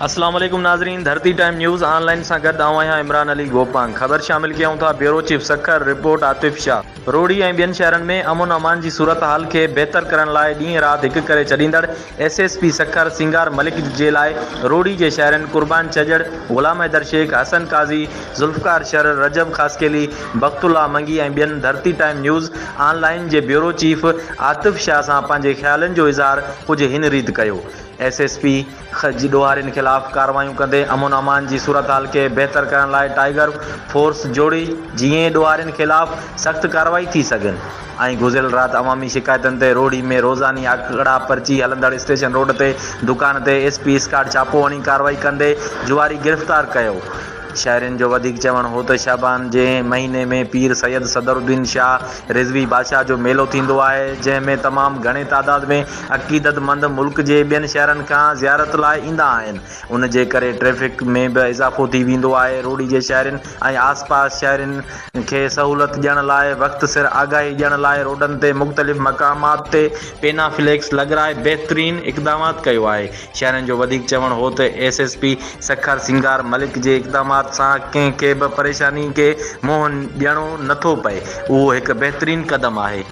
اسلام عليڪم ناظرين ڌرتي ٽائيم نيوز آن لائين سان گڏ آئون آهيان عمران علي گوپانگ خبر شامل ڪيون ٿا bureau chief Sukkur report Atif Shah Rohri ۽ ٻين شهرن ۾ امن امان جي صورتحال کي بهتر ڪرڻ لاء ڏينهن رات هڪ ڪري ڇڏيندڙ S S P Sukkur Singar Malik جي لاء روهڙي جي شهرين قربان ڇڄڙ، غلام حيدر شيخ، حسن قاضي، ذوالفقار شر، رجب خاصخيلي، بخت الله منگي ۽ ٻين ڌرتي ٽائيم نيوز آن لائين جي بيورو چيف عاطف شاهه سان پنهنجي خيالن جو اظهار ڪجهه هن ريت ڪيو. ايس ايس پي جي ڏوهارين خلاف ڪارروايون ڪندي امن امان جي صورتحال کي بهتر ڪرڻ لاء ٽائيگر فورس جوڙي جيئن ڏوهارين خلاف سخت ڪارروائي ٿي سگهن ۽ گذريل رات عوامي شڪايتن تي روهڙي ۾ روزاني آڪڙا پرچي هلندڙ اسٽيشن روڊ تي دڪان تي ايس پي اسڪاٽ ڇاپو هڻي ڪارروائي ڪندي جواري گرفتار ڪيو. شهرين جو وڌيڪ چوڻ هو ته شعبان جي مهيني ۾ پير سيد صدر الدين شاهه رضوي بادشاهه جو ميلو ٿيندو آهي، جنهن ۾ تمام گهڻي تعداد ۾ عقيدتمند ملڪ جي ٻين شهرن کان زيارت لاء ايندا آهن، ان جي ڪري ٽريفڪ ۾ به اضافو ٿي ويندو آهي، روهڙي جي شهرين ۽ آس پاس شهرين کي سهولت ڏيڻ لاء وقت سر آگاهي ڏيڻ لاء روڊن تي مختلف مقامات تي پينا فليڪس لڳرائي بهترين اقدامات ڪيو آهي. شهرين جو وڌيڪ چوڻ هو ته S S P Sukkur Singar Malik جي اقدامات سان ڪنهن کي به پريشاني کي منهن ڏيڻو نه ٿو پئي اهو هڪ بهترين قدم آهي.